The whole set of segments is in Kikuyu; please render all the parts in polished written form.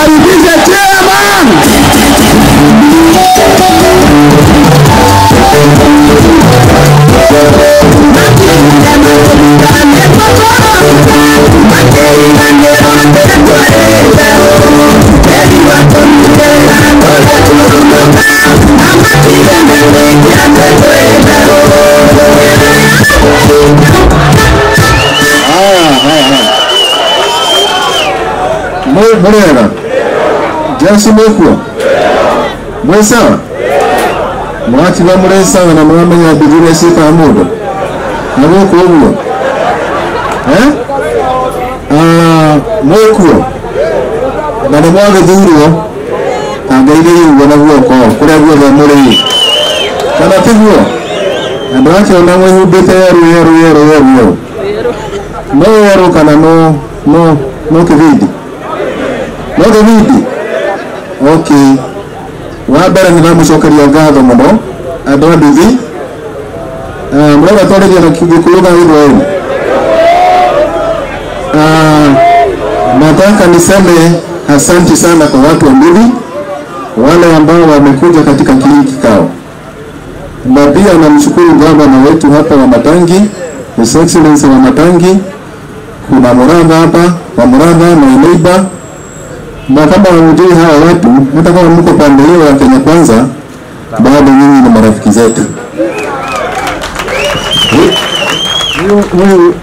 Tumkaribishe chairman. Murera Jasi mwekuo mwĩ sawa mwakiuga mũrĩ sawa na mũramenya Bibilia ciĩkaga mũndũ na gũkũ ũguo mwĩkuo na nĩ mwagĩthurwo angeithĩrie ũguo na guoko kũrĩa guothe mũrĩ kana tiguo andũ akĩona mwĩhumbĩte yerũ yerũ yerũ yerũ yerũ no yerũ kana no no no kĩbindi no kĩbindi. Okay, wa mbere nĩ ndamũcokeria ngatho mũno andũ a nduthi mũrenda twarĩria na Gĩkũyũ kana Gĩthwaĩri? Nataka niseme asanti sana kwa watu wa Nduthi wale ambao wamekuja katika hiki kikao, na pia namshukuru gavana wetu hapa wa Matangi, His Excellency wa Matangi. Kuna Muratha hapa wa Muratha na neighbor, na kama hamjui hawa watu, hata kama mko pande hiyo ya Kenya Kwanza, bado nyinyi ni marafiki zetu.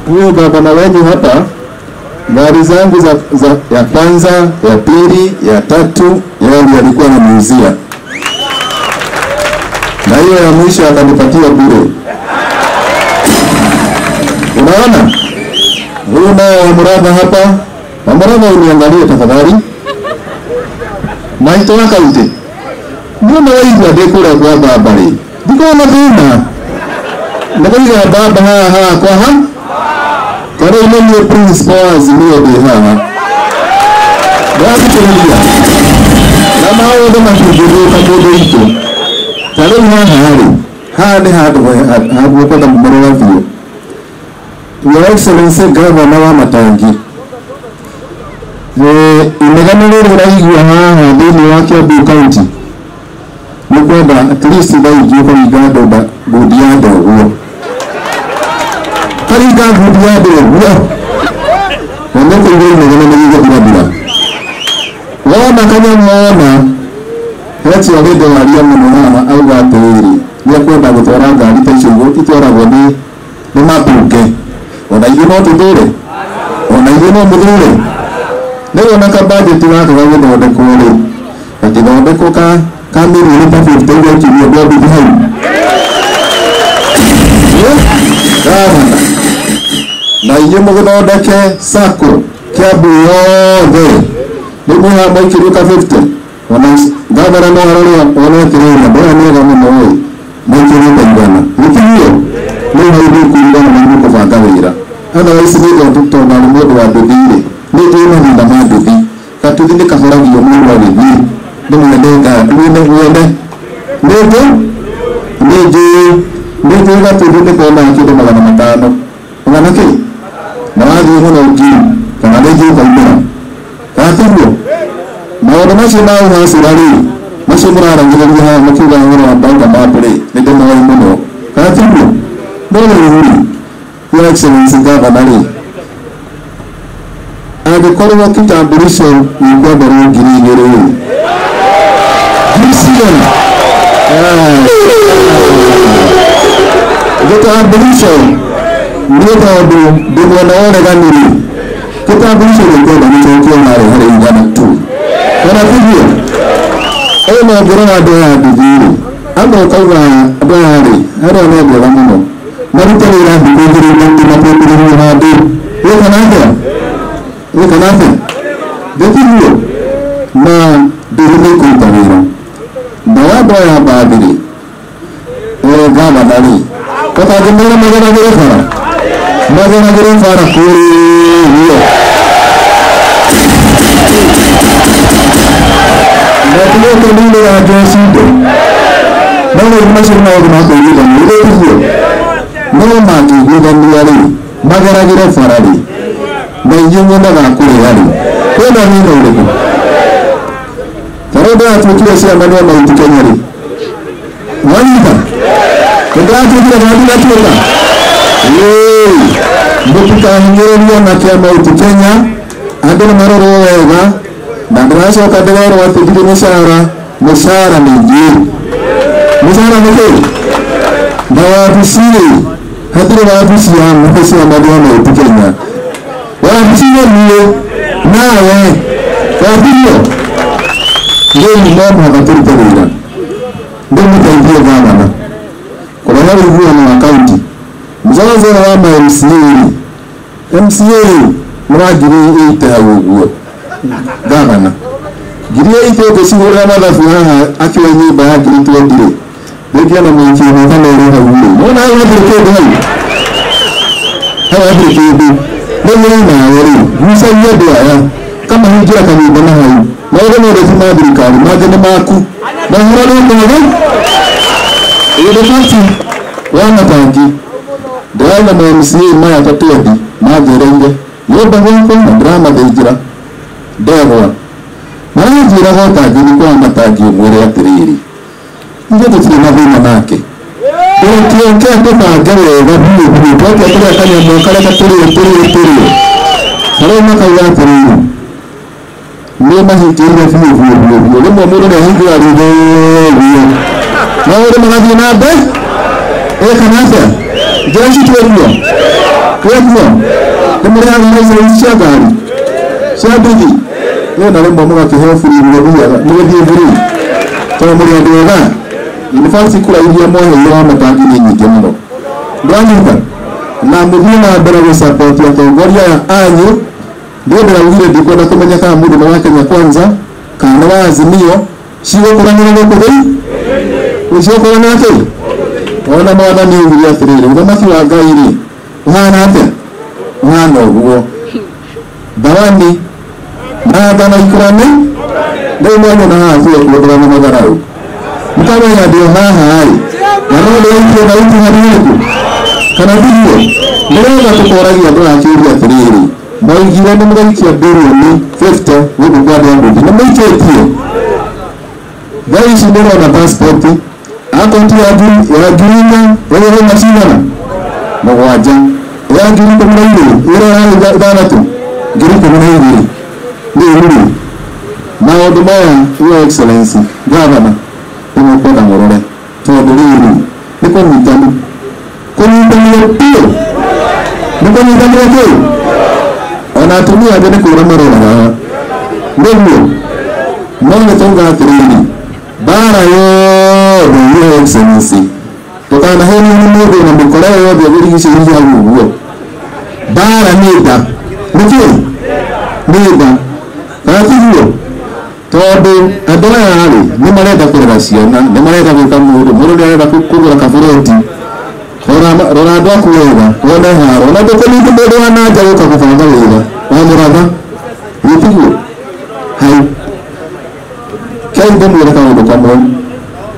Huyu gavana wenu hapa, gari zangu za ya kwanza, ya pili, ya tatu, yeye ndiye alikuwa ananiuzia, na hiyo ya mwisho akanipatia bure. Unaona, huyu naye wa Muratha hapa, wa Muratha uniangalie tafadhali. Maitũ wa kaunti mũno waigua ndĩ kũrĩa kwa baba rĩ, ndikoragwo na thĩna ndĩkũiga baba haha hakwa ha ta rĩu nĩ niĩ principal wa Azimio ndĩ haha ndĩrathikĩrĩria na maũndũ matingĩthũka mũndũ witũ. Ta rĩu haha rĩ, haha nĩ handũ hagũkwenda mũrore biũ. Your Excellency Governor wa Matangi, inegene rĩrĩ ũraigua haha thĩinĩ wa Kiambu County nĩ kwenda at least thaa ingĩ ũkaringa ngundi ya ndoguo, karinga ngundi ya ndoguo na nĩ kũigua inegene nĩ gĩgũthirathira. Wona kanyamũ wona hechi agĩndwaria mũno haha auga atĩrĩrĩ, nĩ ekwenda gũtwara ngari ta icio itwaragwo nĩ mabunge. Ona ithuĩ no tũthure, ona ithuĩ no mũthure. Rĩu ona ka budget gaka gagĩthondekwo rĩ, gagĩthondekwo ka mirioni ta 50 ũguo kiumia andũ a Nduthi hau. Gavana, na inyuĩ mũgĩthondeke sacco Kiambu yothe rĩu mwĩ haha mwaikĩrio ka 50, ona gavana no arore one atĩrĩrĩ, andũ aya nĩ ega mũno ĩ, mwaikĩrio ta igana gĩkinyio rĩu hau nĩ kũringana na ithuĩ kũbanga wĩra. Otherwise nĩ tondũ ndarĩ mũndũ wa nduthi rĩ, nĩ njũĩ mahinda ma nduthi, gatuthi nĩ kahoragio mũndũ agĩthiĩ nĩ mwene mwene mwene nĩ njũĩ gatuthi nĩ konaga kĩndũ 500 magana kĩ na wathiĩ mũno ngiri kana rĩngĩ ũkaumĩra kana tiguo. Maũndũ macio ma ũhacĩra rĩ, macio mũraragĩrĩria haha mũkiuga ũhoro wa banga map rĩ, nĩ ndĩmoĩ mũno kana tiguo. No rĩu rĩ, Your Excellency Governor rĩ, angĩkorwo kitambulisho gĩkwenderwo 2000 rĩ, ngiri cigana? Gĩtambulisho nĩ tondũ ndĩ mwena wa ũregani rĩ, gĩtambulisho gĩkwenda gĩcokio harĩ harĩ igana tu kana tiguo? Ĩno ngĩrora andũ aya nduthi rĩ, amwe ũkauga andũ aya rĩ, arĩa nĩ andũ ega mũno, marute wĩra thikũ igĩrĩ ithatũ makwambĩrĩria handũ ĩkana atĩa ĩkana atĩa gĩtiguo, na ndũrĩ nĩ kũruta wĩra. Nao andũ aya mbathi rĩ, gavana rĩ, ũtangĩmera mageragĩre bara, mageragĩre bara kũrĩa na tigũke nĩ ya Joe no rĩu macio nĩ maũndũ ma kũiguithania gĩtiguo. No mangĩiguithania rĩ, mageragĩre bara rĩ, na inyuĩ nyendaga kũrĩa rĩ, kwĩna thĩna ũrĩkũ? Ndatuĩkire chairman wa Mount Kenya rĩ. Wanyita? Ndatuĩkire kana ndinatuĩka? Mũtikahinyĩrĩrio na kĩa Mount Kenya, andũ nĩ marorwo wega, na ndĩracoka ndĩrerwo atĩ ndirĩ mũcara, mũcara nĩ ithuĩ. Mũcara nĩ kĩ? Na wabici rĩ, hatirĩ wabici ya chairman wa Mount Kenya. Wabici nĩ niĩ nawe, wabirio. Rĩu no mũhaka tũrute wĩra. Ndĩmũteithie gavana kũrehe ũiguano wa kaunti. Mzozo wa ma MCA, MCA mũrangiri 8 hau ũguo gavana ngiri 8 ũngĩcigũrĩra mathabu haha akĩoya nyũmba ya ngiri 20 rĩ, rĩngĩ ona mũikie kana ĩrĩ hau rĩ, nĩwona hau hatirĩ kĩndũ hau, hau hatirĩ kĩndũ. Rĩu wĩ nawe rĩ, gucagia andũ aya kamahingĩra kanyũmba na hau, maũndũ mothe ti ma thirikari, mangĩ nĩ maku, na ũhoro nĩ ũkwaga. Ĩrĩ wa matangi ndĩraina ma MCA maya ta 20 manjereire nyũmba gwakwa na ndĩramathĩnjĩra ndegwa, maranjĩra gwatangi nĩ kwa matangi ũmwĩre atĩrĩrĩ, ithuĩ tũtirĩ na thĩna nake, ndũkĩũke tũbange wega biũ biũ, twatua tũrĩa kanyamũ karĩa tũrĩe tũrĩe tũrĩe, harĩa makauga atĩrĩrĩ nĩ mahingĩire biũ biũ biũ biũ, rĩmwe mũndũ nĩ ahingũra ritho ũguo maũndũ magathiĩ na mbere kana atĩa? Njĩra ici twĩkuo twĩkuo nĩ mũrĩhaga license cia ngari cia nduthi, no na rĩmwe mũgakĩheo free mũgĩthiaga mũgĩthiĩ free tondũ mũrĩ andũ ega. In fact kura iria mwaheire wa matangi nĩ nyingĩ mũno, ndwanyita na mũthiĩ na mbere gũsupport atongoria aya anyu. Ndio ndĩraugire ndikwenda kũmenya kana mũndũ nĩ wa Kenya Kwanza kana nĩ wa Azimio, cigũkũranĩra gũkũ thĩinĩ, cigũkũranĩra kĩ? Ona mwathani augire atĩrĩrĩ, ũthamaki wa Ngai rĩ ũhana atĩa? Ũhana ũguo, thawani na ikũrane. Rĩu mwanyona haha tiwe kuongerana matharau, mũkamenya ndĩ o haha rĩ, na no ndĩraikie thauti harĩ ũrĩkũ kana tiguo? Nĩgetha tũkoragia andũ akĩũria atĩrĩrĩ, maugire nĩ mũgaikia birioni 50 gũkũ kwa andũ a nduthi, nĩ mũikĩtie? Thaa ici ndĩrona passport akaunti ya ngiri inya ĩrĩ cigana mũgwanja, ya ngiri 12 ĩrĩa ya ithathatũ ngiri 12 nĩ rĩ. Maũndũ maya Your Excellency Governor nĩmũkwenda mũrore, tondũ rĩrĩ nĩ kũnyitanu kũnyitanĩra biũ, nĩ kũnyitanĩra biũ. Ona atumia angĩ nĩ kũra maroraga nĩguo, no nĩ tauga atĩrĩrĩ, mbara yothe Your Excellency ndũkanahenio nĩ mũndũ na mũkora yothe ũrigicĩirie hau ũguo. Mbara nĩ nda, nĩkĩ nĩ nda kana tiguo? Tondũ andũ aya rĩ nĩ marenda kũrera ciana, nĩ marenda gwĩka mũndũ, mũndũ nĩ arenda kũgũra kaburoti. Rora andũ aku wega wone haro, na ndũkũnyita mũndũ wa nanja gũka gũbanga wĩra wa mũratha, gĩtiguo hau. Kei ndĩmwĩre kaũndũ kamwe,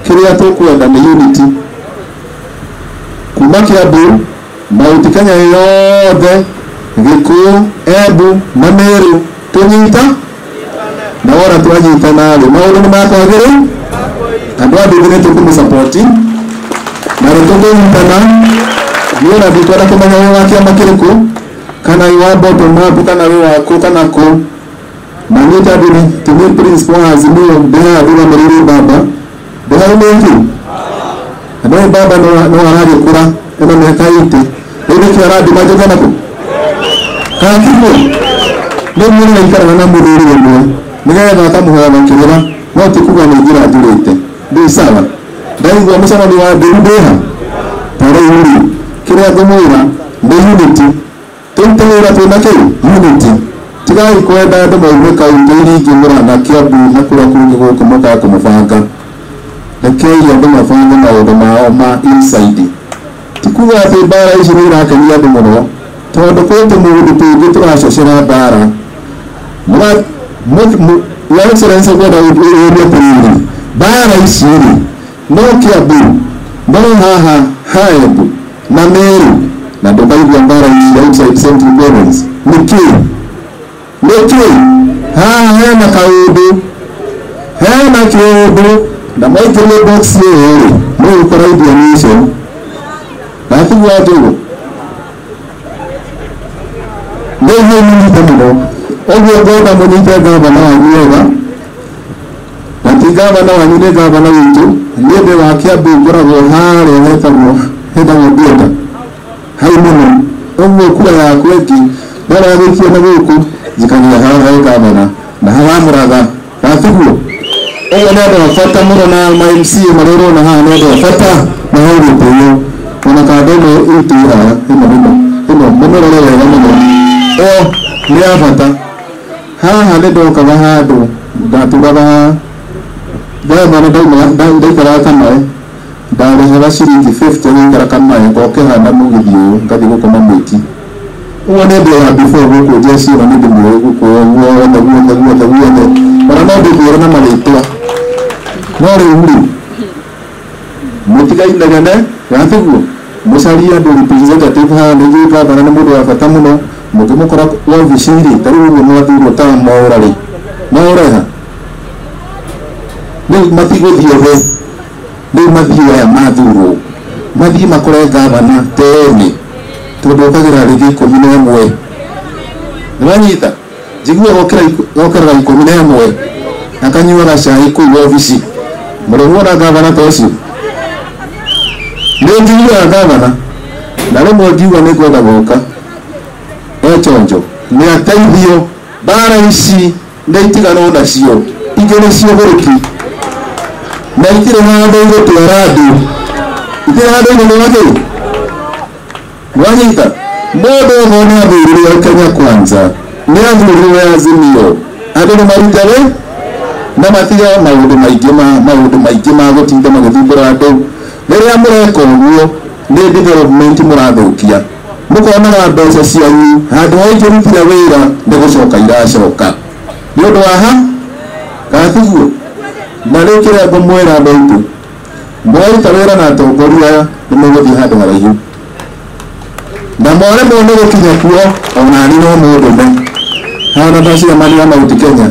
kĩrĩa tũkwenda nĩ unity kuma Kiambu, Mount Kenya yothe, Gĩkũyũ, Embu na Meru, tũnyita na wona twanyitana rĩ maũndũ nĩ makwagĩrĩu. Andũ a nduthi nĩ tũkũmũsupport na nĩ tũkũnyitana. Niĩ ona ndikwenda kũmenya wĩ wa kĩama kĩrĩkũ kana wĩ wa bottom up kana wĩ wa kũ kana kũ, na niĩ tondũ nĩ principal wa Azimio ndĩ haha ndũgamĩrĩire baba, ndĩ hau nĩkĩ? Na nĩ baba no aragĩkũra ena mĩaka 80, rĩu nĩkĩo arandũma njũke nakũ kana tiguo? Rĩu niĩ nĩraikaraga na mũthuri ũmwe nĩgetha akamũhoyaga kĩrĩra, no ti kuga nĩ njĩra njũrĩte, ndĩ sawa. Ndaigua mũcemanio wa ndĩru ndĩha ta rĩu rĩ, kĩrĩa ngũmwĩra nĩ unity, tũrute wĩra twĩna kĩ unity. Tigai kwenda andũ maume kaunti iria ingĩ Murang'a, Kiambu na kũrĩa kũngĩ gũkũ mokaga kũmũbanga. Rekei andũ mabange maũndũ mao ma inside. Ti kuga atĩ mbara ici nĩ irakenia andũ mũno, tondũ kwĩ tũmũndũ tũngĩ tũracocera mbara. Your Excellency ngwenda ũrie atĩrĩrĩ, mbara ici rĩ no Kiambu, no haha Embu na Meru, na ndũkaigua mbara ici outside Central Province nĩkĩ? Nĩkĩ? Haha hena kaũndũ Hena kĩũndũ na mwaikĩrie box ĩyo rĩ, mũgũkora Indian Ocean. Na tiguo njũgũ. Nĩguo mũnyite mũno. Ũguo ngwenda mũnyite gavana wanyu wega. Na ti gavana wanyu, nĩ gavana witũ. Niĩ ndĩ wa Kiambu, ngoragwo harĩa hetagwo Ndienda. Hau mũno. Ũguo kura yaku ĩngĩ ndara gĩikio na gũkũ njikagia haha he gavana na haha Mũratha. Gatiguo. Ũguo nĩ andũ a bata mũno, na ma MCA marĩa ũrona haha nĩ andũ a bata maheo gĩtĩo. Ona kanda ĩno itũ haha ĩno ĩno ĩno mũmĩrore wega mũno. Ĩyo nĩ ya bata. Haha nĩ ndokaga handũ ndatũraga gavana ndaikaraga Kamae, ndarĩhaga ciringi 50 gũikara Kamae, ngoke haha na mũgithi ũyũ ngathiĩ gũkoma Mwiki. Ũguo nĩ ndĩ ya before gũkũ jeshi ĩno nĩ ndĩmĩũĩ gũkũ guothe guothe guothe guothe, ona no ndĩmwĩre na marĩtwa. No rĩu rĩ, mũtigainegene, gatiguo mũcarie andũ representative haha. Nĩ njũĩ gavana nĩ mũndũ wa bata mũno. Mũngĩmũkora wabici rĩ, ta rĩu ũguo mwathurwo ta mwaũra rĩ, mwaũreha rĩu matigũthiĩ ho, rĩu mathiĩ aya mathurwo mathiĩ makore gavana tene, tondũ okagĩra rĩngĩ 11. Nĩwanyita njiguaga okĩraga 11 akanyuaga cai kũu wabici. Mũrĩmuona gavana ta ũcio? Nĩ njiguaga gavana na rĩmwe ngiuga nĩ ngwenda gũka echonjo nĩ ateithio. Mbara ici nĩ itiganwo nacio, ingĩ nĩ ciũgũrũki na itirĩ handũ igũtwara andũ, itirĩ handũ igũtwara kĩ. Wanyita mũndũ ũmwe nĩ athurirwo Kenya Kwanza, nĩ athurirwo Azimio, andũ nĩ marute na matige maũndũ maingĩ ma maũndũ maingĩ ma gũtinda magĩthumbũra andũ. Rĩrĩa mũreka ũguo nĩ development mũrathũkia, mũkonaga mbeca cianyu handũ ha ingĩrutire wĩra nĩ gũcoka iracoka nĩ ũndũ wa ha gatiguo. Na rĩu kĩrĩa ngũmwĩra andũ aitũ, mwaruta wĩra na atongoria aya nĩ mũgũthiĩ handũ haraihu, na mwaremwo nĩ gũkinya kuo ona niĩ no mũndũme hana ndacemania Mount Kenya.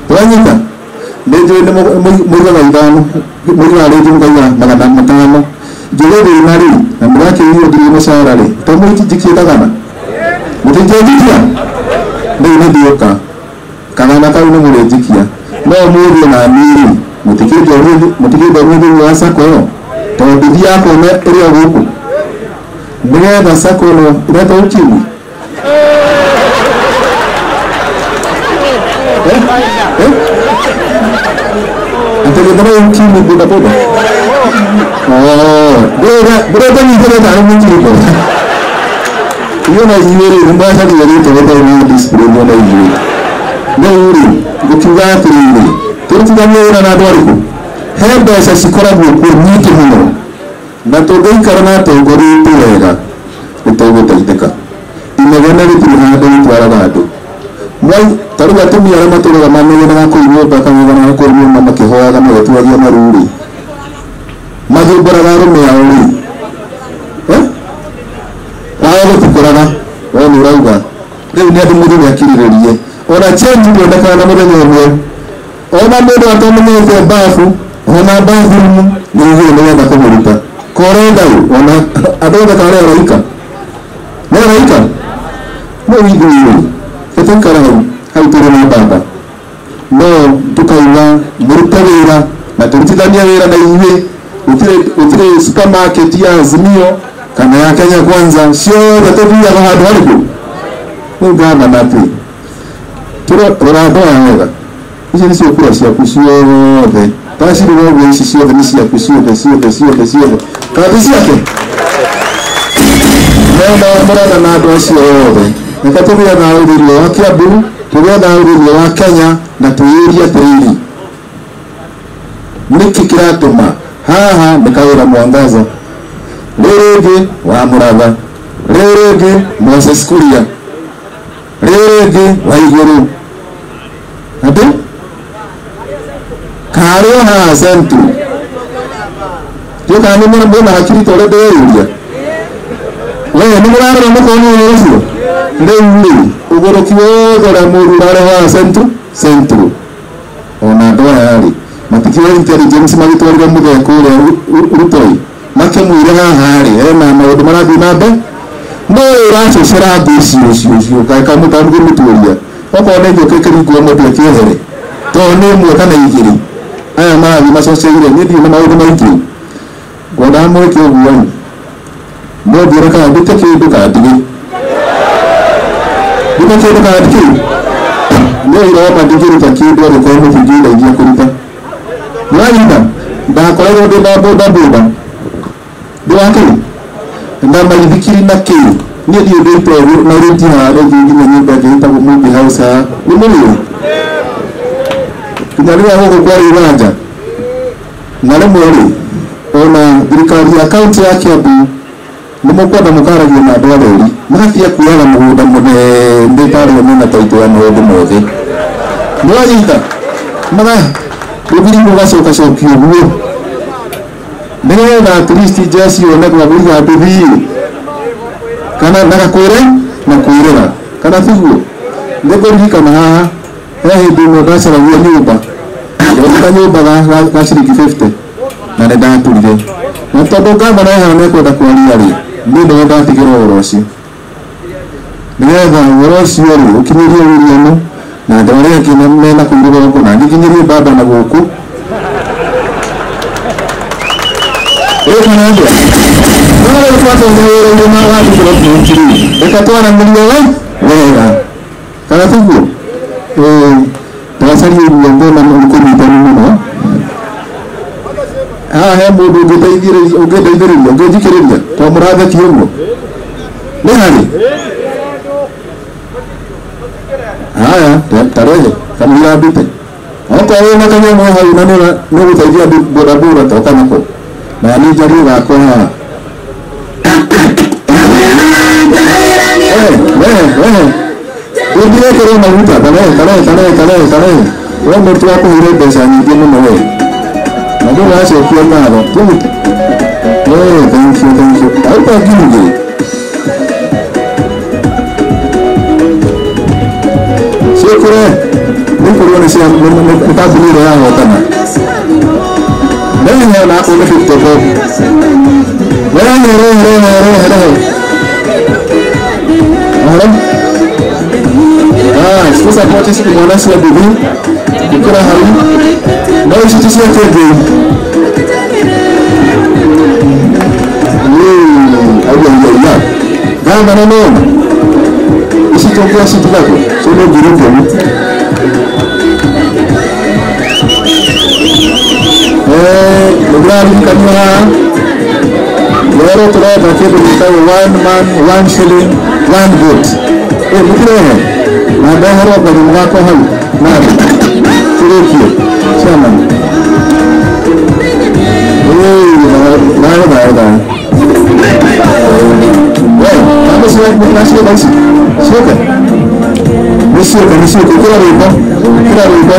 Twanyita nĩ njũĩ nĩ mũigaga ithano, mũigaga rĩngĩ mũkaiga 500. Njũĩ thĩna rĩ, na mũrakĩiywo nginya mũcara rĩ, to mũnjikie kagana, mũtingĩnjikia rĩu nĩ ndiũka kagana kau nĩ mũrĩnjikia. No mũthiĩ na niĩ rĩ, mũtikĩndorie thĩinĩ wa sacco ĩyo, tondũ ndithiaga kuona ĩrĩ o gũkũ nĩgetha sacco ĩno ĩretwo ukimwi. Atĩ gĩthara ukimwi boda boda. Ndĩrenda nyitĩre tarĩ mũkingo iyo na inyuĩ rĩ, nĩmwacaria rĩtwa rĩtarĩ na discipline. Ona inyuĩ rĩu rĩ, ngũkiuga atĩrĩrĩ, tũrutithanie wĩra na andũ arĩkũ? He mbeca cikoragwo kuo nyingĩ mũno, na tũngĩikara na atongoria aitũ wega nĩtũgũteithĩka. Inegene rĩtirĩ handũ rĩtwaraga andũ. Ta rĩu atumia arĩa matũraga manegenaga kũu nyũmba kang'ethanaga kũu nyũmba makĩhoyaga magĩtuagia maru rĩ, mathumbũraga arũme ao rĩ, kwao gũtikũraga. We nĩ ũrauga rĩu nĩ andũ mũndũ nĩ akirĩrĩrie, ona change ndĩonekaga na mũthenya ũmwe. Ona mũndũ atamenyete bafu ona bathroom nĩ ũguo nĩgetha kũmũruta korenda ona andũ othe karĩ araika nĩ araika no ithuĩ tũtũikara hau hau tũrĩ na baba, no tukauga mũrute wĩra na tũrutithanie wĩra na inyuĩ. Gũtirĩ supermarket ya Azimio kana ya Kenya Kwanza, ciothe tũthiaga handũ harĩkũ? Rĩu ngavana atĩ rora andũ aya wega, ici nĩcio kura ciaku ciothe, tacirora ũguo, ici ciothe nĩ ciaku ciothe ciothe ciothe ciothe, kana ti ciake? No mũrona na andũ acio othe, reke tũgĩe thayũ thĩinĩ wa Kiambu, tũgĩe thayũ thĩinĩ wa Kenya, na twĩyũrie atĩrĩrĩ, nĩkĩ kĩratũma haha nĩ Kawĩra Mwangaza, rĩrĩ rĩngĩ wa Mũratha, rĩrĩ rĩngĩ Moses Kuria, rĩrĩ rĩngĩ wa Igũrũ, atĩ karĩ o haha Central. Ndiũĩ kana nĩ mwĩna hakiri ta ũrĩa ndĩreyũria. We nĩ mũrarora mũkona ũhoro ũcio? Rĩu rĩ, ũgũrũki wothe ũrĩa mũru ũrarĩ haha Central, ona andũ aya rĩ matikĩoya intelligence magĩtwarire mũthee kũrĩa Rutoi makĩmwĩre haha rĩ hena maũndũ marathiĩ na mbere no ũracocera ngũ icio ũcio ũcio kamũtamũkĩmũtuĩria okorwo nĩ njũkĩ kĩringwo mũndũ akĩehere tondũ nĩ ĩmwe kana igĩrĩ aya marathiĩ macoceire niĩ ndirĩ na maũndũ maingĩ ngwendaga mwĩke ũguo rĩ no ngĩra kana ndute kĩndũ kana ndige ndute kĩndũ kana ndige nĩ ũira wa ma ndingĩruta kĩndũ angĩkorwo mũtingĩndeithia kũruta nĩwanyita ndakorirwo ndĩ na boda boda ndĩ wa kĩ na maithikiri na kĩ niĩ ndiũ ndĩte na rĩngi haha rĩngĩ nginya nyũmba ĩngĩ ĩtagwo Mumbi House haha nĩ mũrĩo nginya rĩrĩa gũkũ kwarĩ iwanja na rĩmwe rĩ ona thirikari ya kaunti ya Kiambu nĩ mũkwenda mũkaragia na andũ a reri magatiga kuoyaga mũgũnda mũnene tarĩ o mena taitũ ya maũndũ mothe nĩwanyita maga rũgiri rũgacokacokio ũguo nĩgetha at least jeshi yone gwa kũiga tũthiĩ kana na gakwĩre na kwĩrĩra kana tiguo nĩngũririkana haha he hĩndĩ ĩmwe ndacaragia nyũmba ngĩona nyũmba ga ciringi 50 na nĩ ndaturire na tondũ ngavana haha nĩekwenda kwaria rĩ niĩ nĩwe ndatigĩrwo ũhoro ũcio nĩgetha ũhoro ũcio rĩ ũkinyĩrie William na andũ arĩa angĩ mena kũu rũgongo na nginyĩrie baba na gũkũ ĩĩ kana atĩa no rĩu twatonya wĩra-inĩ wa development rĩ reke twaranĩrie we wega kana tiguo ndacaria ũguo ngona nĩ kũnyitani mũno haha he mũndũ ũngĩndeithĩrĩria ũngĩnjikĩrĩria tondũ mũrathekia ũguo nĩ harĩ haya tarehe kamũira ndute okorwo wĩna kanyamũ hau na nĩ ũgũteithia andũ bodaboda toka nako na niĩ njarie gakwa haha wehe ndũngĩrekerwo maguta tarehe tarehe tarehe tarehe tarehe we mũtu wakũheire mbeca nyingĩ mũno we na ndũracokia ngatho thank you thank you auta ngiri igĩrĩ ciĩkĩre nĩ kũrĩo nĩ kambuni ĩrĩa yahotana rehe na akorwo nĩ 50 bob rehe rehe rehe rehe rehe ũhoro tũsapoti ici imwana cia nduthi gũkĩra hau no ici ti cia kĩngĩ aiaiaia gavana nona ici tũngĩa citigagwo cio nĩ ngiri ikũmi nĩndĩraririkanio haha rero tũretha kĩndũ gĩtagwo one man one shilling one vote mũkĩrehe na ndeherwo kanyamũ gakwa hau nathĩ tũrĩkie chairman thayũ thayũ thayũ we namba ciĩka ici ciũke nĩ ciũke nĩ ciũke ĩkĩra rwĩmbo ĩkĩra rwĩmbo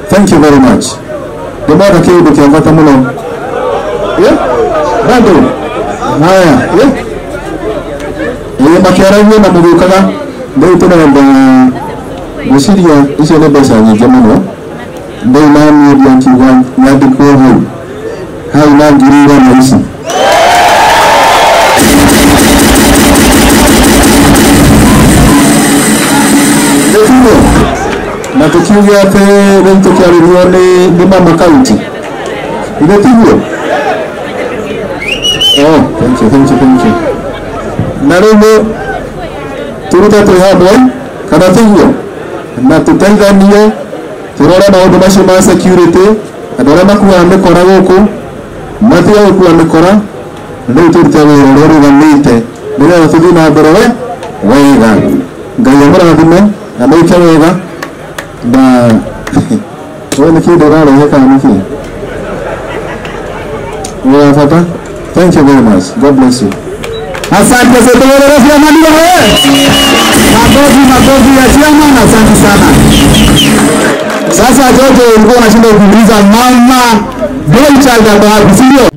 Thank you very much. Ndĩmona kĩũndũ kĩa bata mũno. Bado haya ĩĩ makĩaragia na mũgĩũkaga rĩu tũrenda ngwĩciria icio nĩ mbeca nyingĩ mũno rĩu na niĩ ndiakiuga nyandĩkwo hau hau na 100,000 ici nĩtiguo Na tukiuge atĩ rĩu tũkĩarĩrio nĩ mama county. Ithe tiguo? Oh, thank you, thank you, thank you. Na rĩu tũrute twĩ hamwe kana tiguo? Na tũteithanie tũrore maũndũ macio ma security, andũ arĩa makuaga mĩkora gũkũ matige gũkua mĩkora, rĩu tũrute wĩra ũrĩa ũrũgamĩte nĩgetha tũthiĩ na mbere we wega. Ngai amũrathime na mwĩke wega. Na we nĩ kĩndũ ũrarehe kana nĩ kĩ? Wĩra bata. Thank you very much. God bless you. Asante Setororo chairman wewe. Makofi, makofi ya chairman, asante sana. Sasa Jojo, ulikuwa unashinda kuuliza mama boy child ako wapi, si ndio?